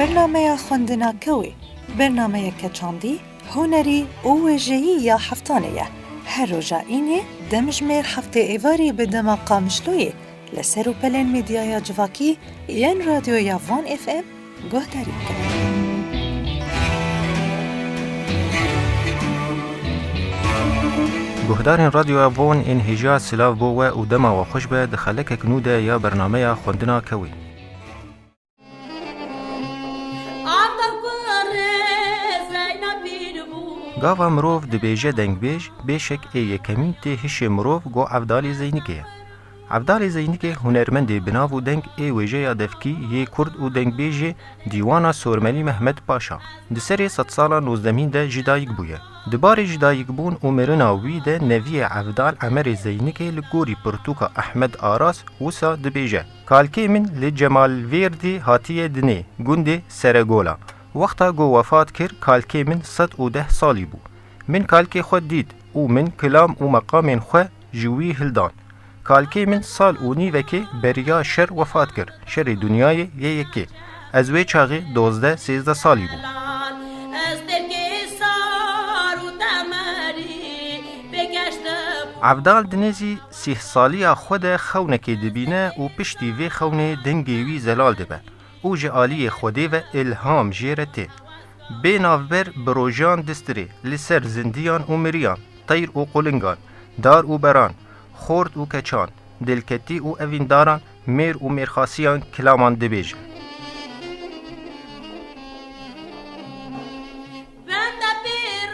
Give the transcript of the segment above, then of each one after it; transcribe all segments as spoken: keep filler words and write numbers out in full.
Bernameya xwendina kewê, bernameyeke çandî, hunerî û wêjeyî ya heftanê ye. Her roja înê demjimêr heftê êvarî bi dema Qamişloyê li ser û pelên medyaya civakî yên Radyoya Van F M guhdarî bikin. Guhdarên Radyoya Von ên hêja silav bo we û dema we xweş be di xelekek nû de ya bernameya xwendina kewê. Gava mirov dibêje dengbêj, bêşek ê yekemîn tê hişê mirov go Evdalê Zeynikê ye. Evdalê Zeynikê hunermendê binav û deng ê wêjeya devkî yê kurd û dengbêjê Dîwana Sormelî Mehmet Paşa. Di serê sedsala nozdemîn de ji dayik bûye. Di barê ji dayikbûn û mirina wî de neviyê Evdal Emerê Zeynikê li gorî pirtûka Ehmed Aras wisa dibêje: Kalkê min li Cemalvêrdê hatiye dinê, gundê Seregola. Wexta ku wefat kir, kalkê min sed û deh salî bû. Min kalkê xwe dît û min kilam û meqamên xwe ji wî hildan. Kalkê min sal û nîvekê beriya şer wefat kir, şerê dinyayê yê yekê. Ez wê çaxê dozdeh sêzdeh salî bûm. Evdal di nêzî sîh saliya xwe de xewnekê dibîne û piştî vê xewnê dengê wî zelal dibe û ji aliyê Xwedê ve îlham jê re tê. Bê navber bi rojan distirê, li ser zindiyan û miriyan, teyr û qulingan, dar û beran, xort û keçan, dilketî û evîndaran, mêr û mêrxasiyan kilaman dibêje.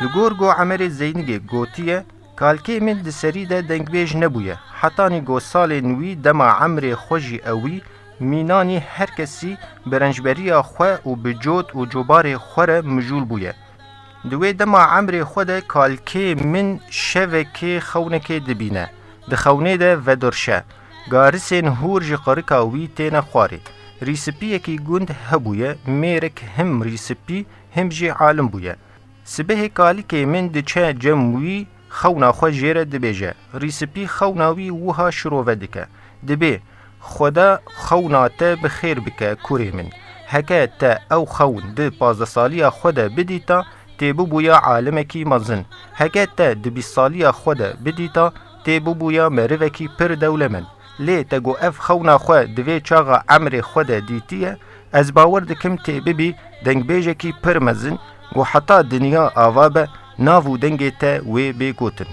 Li gor ku Emerê Zeynigê gotiye, kalkê min di serî de dengbêj nebûye, hetanî ku salên wî dema emrê xwe jî ewî, mînanî her kesî bi rencberiya xwe û bi cot û cobarê xwe re mijûl bûye. Di wê dema emrê xwe de kalkê min şevekê xewnekê dibîne. Di xewnê de vedirşe. Garisên hûr ji qirika wî têne xwarê. Rîspiyekî gund hebûye, mêrik him rîspî, him jî alim bûye. Sibehê kalikê min diçe cem wî, xewna xwe jê re dibêje. Rîspî xewna wî wiha şirove dike. Dibê: Xweda xewna te bi xêr bike, kurê min. Heke te ew xewn di pazdeh saliya xwe de bidîta, tê bibûya alimekî mezin. Heke te di bîst saliya xwe de bidîta, tê bibûya merivekî pir dewlemend. Lê te ku ev xewna xwe di vê çaxa emrê xwe de dîtiye, ez bawer dikim tê bibî dengbêjekî pir mezin, ku heta dinya ava be, nav û dengê te wê bê gotin.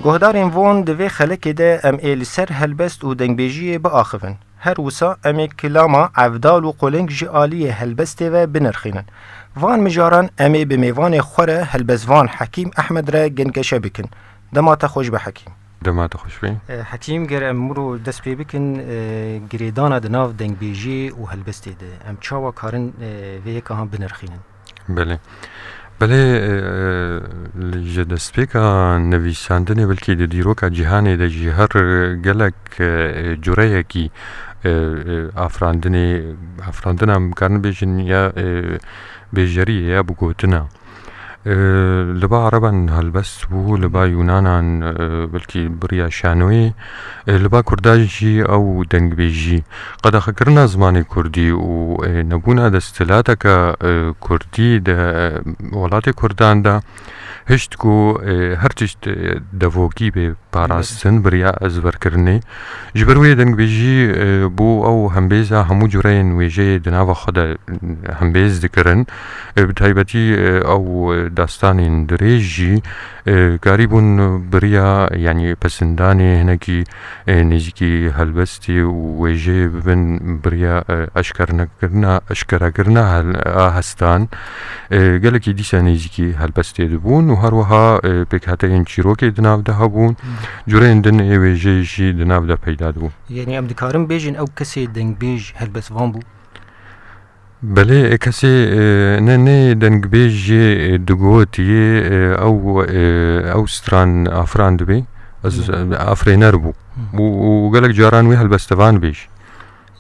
Guhdarên Von, di vê xelekê de em ê li ser helbest û dengbêjiyê biaxivin. Her wisa em ê kilama Evdal û Quling ji aliyê helbestê ve binirxînin. Van mijaran em ê bi mêvanê xwe re helbestvan Hekîm Ehmed re gengeşe bikin. Dema te xweş be Hekîm. Dema te xweş be. E, Hekîm, ger em miro dest pê bikin, e, girêdana di nav dengbêjiyê û helbestê de, em çawa karin, e, vê yeka han binirxînin? Belê. Belê, e, e, ji destpêka nivîsandinê belkî di dîroka cîhanê de jî her gelek, e, e, cureyekî, e, e, afirandinê, afirandina em karin bêjin ya, e, bêjeriyê ya bi gotina. E, li ba Ereban helbest bû, li ba Yunanan, e, belkî bi riya şanoyê, e, li ba Kurdan jî ew dengbêjî. Qedexekirina zimanê kurdî û, e, nebûna desthilateke, e, kurdî di, e, welatê kurdan de hişt ku, e, her tişt, e, devokî bê parastin, bi riya ezberkirinê. Ji ber wê dengbêjî, e, bû ew hembêza hemû cureyên wêjeyê di nava xwe de hembêz dikirin. E, bi taybetî, e, ew destanên dirêj jî, e, karîbûn bi riya, yanî pesindanê hinekî, e, nêzîkî helbestê û wêjeyê bibin bi riya, e, eşkerenekirina, eşkerekirina hel-, a hestan, e, gelekî dîsa nêzîkî helbestê dibûn û her wiha, e, pêkhateyên çîrokê di nav de hebûn. Hmm. Cureyên din ê wêjeyê jî di nav de peyda dibûn. Yanî em dikarin bêjin ew kesê dengbêj helbestvan bû? Belê, e, kesê, e, ne, ne dengbêj jê, e, digotiye, e, ew, e, ew stran afirandibê. Ez, Hı. e, afirêner bû. Hı. Û, û gelek caran wê helbestevan bêj.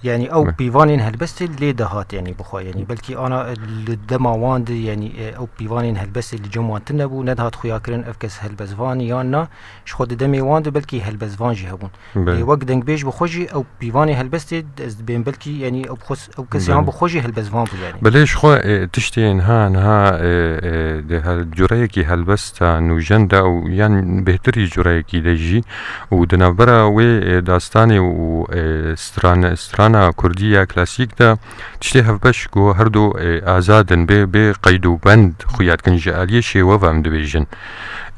Yanî ew pîvanên helbestê lê dihat, yanî bixwe, yanî belkî ana li dema wan de, yanî, e, ew pîvanên helbestê li cem wan tune bû, nedihat xuya kirin ev kes helbestvan yan na, ji xwe di demê wan de belkî helbestvan jî hebûn. Belê. E, wek dengbêj bi xwe jî ew pîvanê helbestê ez dibêm belkî, yanî ew xwe, ew kesê han bi xwe jî helbestvan bû, yanî. Belê, ji xwe, e, tiştê niha, niha, e, e, di hel-, cureyekî helbesta nûjen de û yan bêhtirî cureyekî de jî û di navbera wê, e, dastanê û, e, stran-, strana kurdî ya klasîk de tiştê hevbeş ku her du, e, azad in, bê, bê qeyd û bend xuya dikin ji aliyê şêwe ve em dibêjin.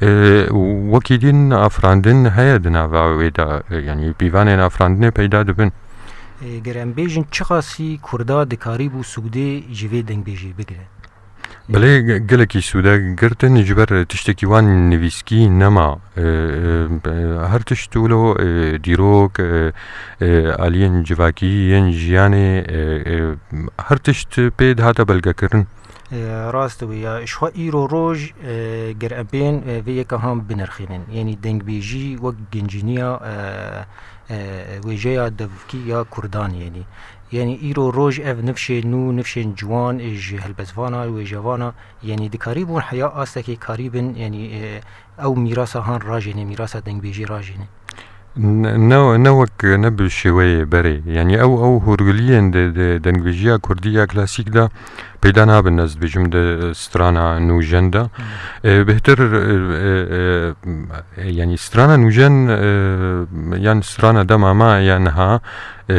E, û wekî din afirandin heye di nava wê de, e, yanî pîvanên afirandinê peyda dibin. E, ger em bêjin çiqasî kurda dikarîbû sûdê ji vê dengbêjê bigire? Belê, ge-, gelekî sûde girtin, ji ber tiştekî wan nivîskî nema. E, e, e, her tişt wilo, e, dîrok, e, e, aliyên civakî yên jiyanê, e, e, her tişt pê dihate belgekirin. E, rast e wê ya. Ji xwe îro roj, e, ger em bên, e, vê yeka han binirxînin. Yanî dengbêjî wek gencîniya, e, e, wêjeya devkî ya kurdan, yanî. Yanî îro roj ev nifşên nû, nifşên ciwan, e, ji helbestvana, wêjevana, yanî dikarîbûn heya astekê karîbin, yanî, e, ew mîrasa han rajêne, mîrasa dengbêjî rajêne. Ne, ne, ne wek, ne bi şêweyê berê. Yanî ew, ew hûrguliyên di, di dengbêjiya kurdî ya klasîk de peyda nabin, ez dibêjim di strana nûjen de. Hmm. E, bêhtir, e, e, e, e, yanî strana nûjen, e, yan strana dema me ya niha, e,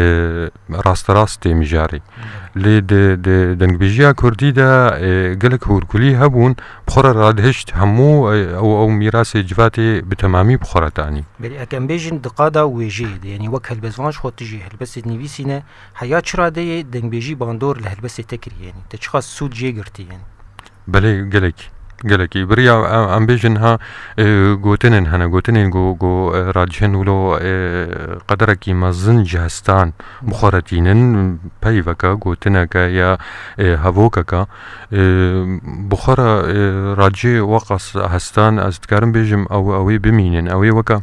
rasterast tê mijarê. Hmm. Lê di, di dengbêjiya kurdî de, e, gelek hûrgulî hebûn, bi xwe re radihişt hemû, e, ew, ew mîrasê civatê bi temamî bi xwe re tanî. Belê, ek em bêjin di qada wêjeyê de, yanî wek helbestvan ji xwe tu jî helbestê nivîsîne, heya çi radeyê dengbêjî bandor li helbestê te kiriye, yanî te çiqas sûd jê girtiye, yanî? Belê, gelek, gelekî. Biriya em, em bêjin ha, e, gotinên hene, gotinên ku, ku, e, radihin wilo, e, qederekî mezin ji hestan bi xwe re tînin, peyveke, gotineke ya, e, hevokeke, e, bi xwe re, e, racê weqas hestan, ez dikarim bêjim, ew, ew ê bimînin. Ew ê weke,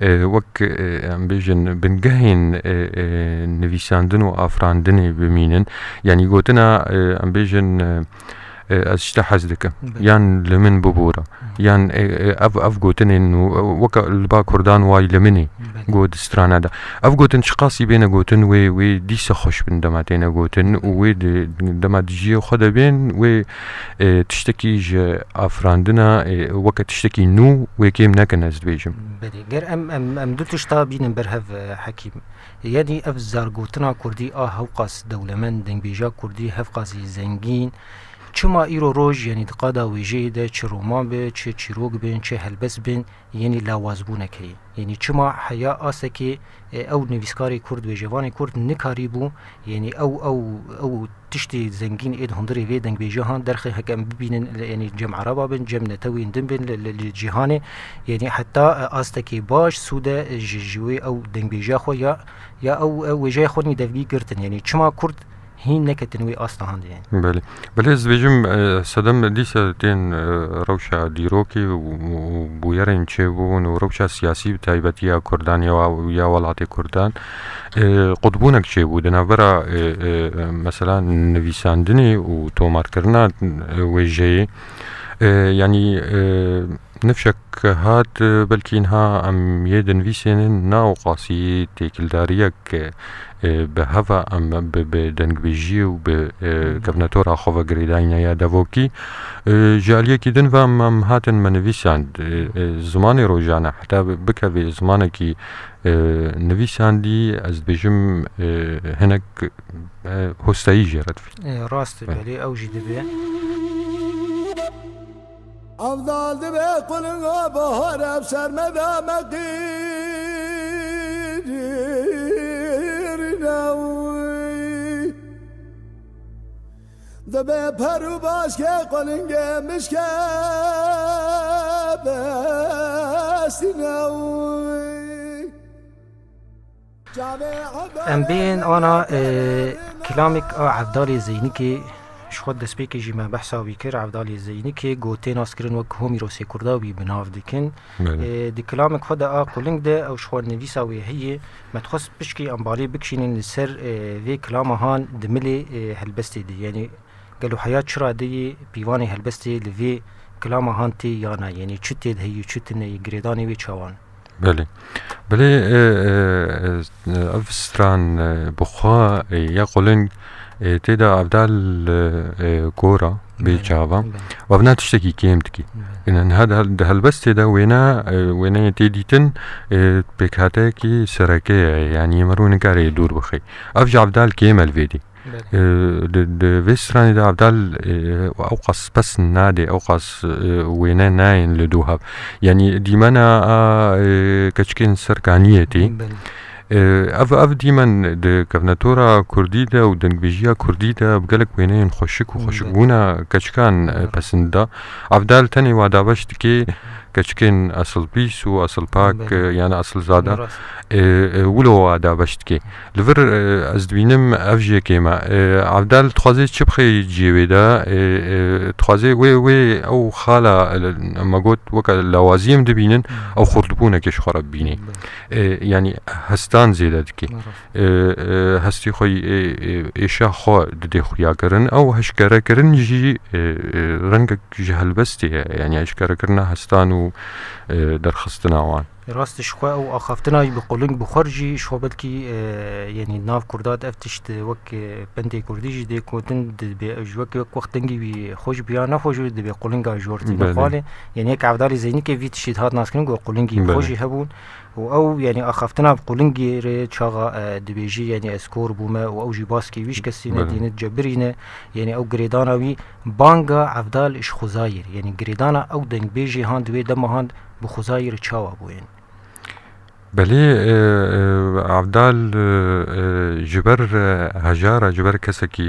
e, wek, e, em bêjin, bingehên, e, e, nivîsandin û afirandinê bimînin. Yanî gotina, e, em bêjin, e, e, ez ji te hez dikim. Belê. Yan li min bibûre. Hı. Yan, e, e, ev, ev gotinên nû, e, weke li ba kurdan way li min ê. Belê. Got di strana de. Ev gotin çiqasî bêne gotin, wê, wê dîsa xweş bin dema têne gotin û wê di, dema di cihê xwe de bên, wê, e, tiştekî ji afirandina, e, weke tiştekî nû wê kêm nekin, ez dibêjim. Belê. Ger em, em, em du tişta bînin ber hev, e, Hekîm. Yanî ev zargotina kurdî a hewqas dewlemend, dengbêja kurdî hevqasî zengîn, çima îro roj, yanî di qada wêjeyê de çi roman be, çi çîrok bin, çi helbest bin, yanî lawazbûnek heye? Yanî çima heya asekê, e, ew nivîskarê kurd, wêjevanê kurd nikarîbû, yanî ew, ew, ew tiştê zengîn ê di hundirê vê dengbêjiya han derxê heke em bibînin, yanî cem ereba bin, cem netewên din bin li, li, li cîhanê, yanî heta, e, astekê baş sûde, e, ji, ji wê ew dengbêjiya xwe ya, ya ew, ew wêjeya xwe nî devgî girtin, yanî çima kurd hîn neketin wê asta han de, yanî? Belê. Belê, ez dibêjim, e, sedem dîsa tên, e, rewşa dîrokê û, û bûyerên çêbûn û rewşa siyasî bi taybetî ya kurdan ya, ya welatê kurdan, e, qutbûnek çêbû di navbera, e, e, mesela nivîsandinê û tomarkirina, e, wêjeyê. E, yanî, e, nifşek hat, e, belkî niha em yê dinivîsênin, na ewqasî têkildariyek, e, e, bi heva em bi, bi dengbêjiyê û bi, e, Hı hı. kevnetora xwe ve girêdayîna ya devokî, e, ji aliyekî din ve em, em hatin me nivîsand, e, e, zimanê rojane, heta bi-, bikeve zimanekî, e, nivîsandî, ez dibêjim, e, hinek, e, hostayî jê re dibî. E, rast e, Belê. belê, ew jî dibe. Avdal dibe qulinga bahar ev sermeda me qîrîne wî. Dibe per û başke qulingê mişke bestîne wî. Em bên ana, e, kilamik a Evdalê Zeynikê Ji xwe destpêkê jî me behsa wî kir, Evdalê Zeynikê, ku tê naskirin wek Homîrosê Kurda wî bi nav dikin. Belê. Ê, di kilamek xwe de a quling de ew ji xwe nivîsa wê heye. Me dixwest pişkî em balê bikişînin li ser, ê, vê kilama han di milê, ê, helbestê de. Yanî gelo heya çi radeyê pîvanê helbestê li vê kilama han tê ya na? Yanî çi tê de heye, çi tune ye, girêdanê wê çawan? Belê. Belê, e, e, e, ev stran, e, bi xwe, e, ya quling, e, tê de Evdal, e, e, gora bê Belê, çava. Belê. Û ev ne tiştekî kêm dikî. Belê. Ine, niha di hel-, di helbestê de wêne, e, wêneyê tê dîtin, e, pêkhateyekî sereke ye, yanî mirov nikare dûr bixê. Ev ji Evdal kêm e li vê dî. Belê. E, di, di vê stranê de Evdal, e, ew qas pes nade, ew qas, e, wêne nayên li dû hev. Yanî dîmena a, e, keçikên ser kaniyê tê. Belê. E, ev, ev dîmen di kevnetora kurdî de û dengbêjiya kurdî de bi gelek wêneyên xweşik û Belê. xweşikbûna keçikan, e, Belê. pesind da. Evdal tenê wa dabeş dike keçikên esilpîs û esilpak, Belê. e, yani esilzade, Rast. e, e, wilo wa dabeş dike. Li vir, e, ez dibînim ev jî yekê me. E, Evdal dixwaze çi bixê ciyê wê de, e, e, dixwaze wê, wê ew xala, e, me got weke lawazî em dibînin, Hmm. ew xurtbûneke ji xwe re bibîne. Belê. E, yani hestan zêde dike. Rast. E, e, hestî xwe, e, e, êşa xwe didê xuya kirin. Ew hişkerekirin jî, e, e, rengek ji helbestê ye. Yani hişkerekirina hestan û, e, derxistina wan. Rast, ji xwe ew axaftina wî bi quling bi xwe re jî ji xwe belkî, e, yanî nav kurda de ev tişt wek, e, pendê kurdî jî dê gotin, dibê ew ji wek, wek wext dengê wî xweş biya nexweş û dibê qulinga jor tîne Belê. xalê. Yanî yek Evdalê Zeynikê vî tiştî dihat naskirin ku qulingî Belê. xwe jî hebûn û ew, yanî axaftina bi qulingê re çaxa, e, dibêjî, yanî ez kor bûme û ew jî baskê wî ji kesî Belê. nedîne, dicebirîne. Yanî ew girêdana wî banga Evdal ji xwezayê re. Yanî girêdana ew dengbêjê han di wê dema han bi xwezayê re çawa bûyên? Belê, e, e, Evdal, e, e, ji ber, e, hejara, ji ber kesekî,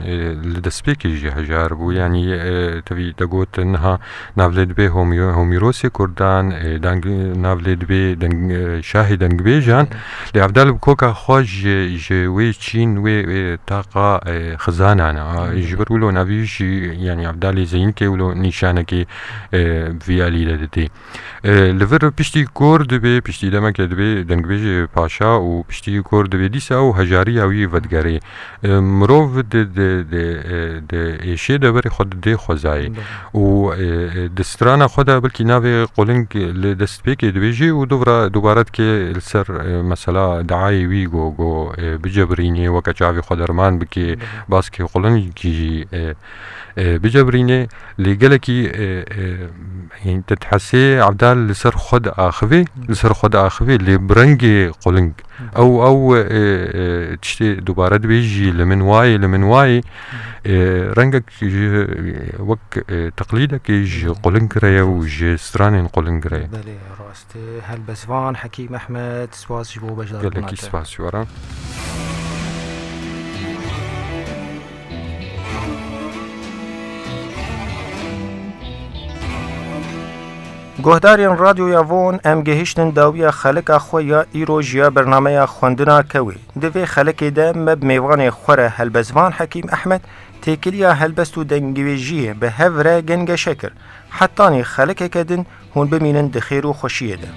e, li destpêkê jî hejar bû. Yanî, e, tevî te got niha nav lê dibê Homî-, Homîrosê Kurdan, e, deng-, nav lê dibê deng-, e, şahê dengbêjan. Lê Evdal bi koka xwe ji, ji wê çîn, wê, wê taqa, e, xizana ne. A, ji ber wilo navî jî, yanî Evdalê Zeynikê wilo nîşanekê, e, vî alî de didê. E, li vir piştî kor dibê, piştî demeke dibê dengbêjê paşa û piştî kor dibê dîsa û hejariya wî vedigerê. E, mirov di, di, di, e, di êşê de berê xwe didê xwezayê. Belê. Û, e, e, di strana xwe de belkî navê quling li destpêkê dibêjê û dubra-, dubare dike li ser, e, mesela diayê wî go, go, e, bicebirînê, weke çavê xwe derman bike, Belê. baskê qulingî jî, e, e, bicebirînê. Lê gelekî, e, e, yanî te dihesê Evdal li ser xwe diaxivê, li ser xwe diaxivê, lê bi rengê quling. Hı. Ew, ew, e, e, tiştê dubare dibê jî li min wayê, li min wayê, Hı. e, rengek ji, wek, e, teqlîdekê ji Hı. quling re ye û ji stranên quling re ye. Belê, rast. Helbestvan Hekîm Ehmed, spas ji bo beşdarbûna Gelekî te. spas ji we re. Guhdarên Radyoya Von, em gihiştin dawiya xelika xwe ya îro ji ya bernameya xwendina kewê. Di vê xelekê de me bi mêvanê xwe re helbestvan Hekîm Ehmed têkiliya helbest û dengvêjiyê bi hev re gengeşe kir. Hetanî xelekeke din hûn bimînin di xêr û xweşiyê de.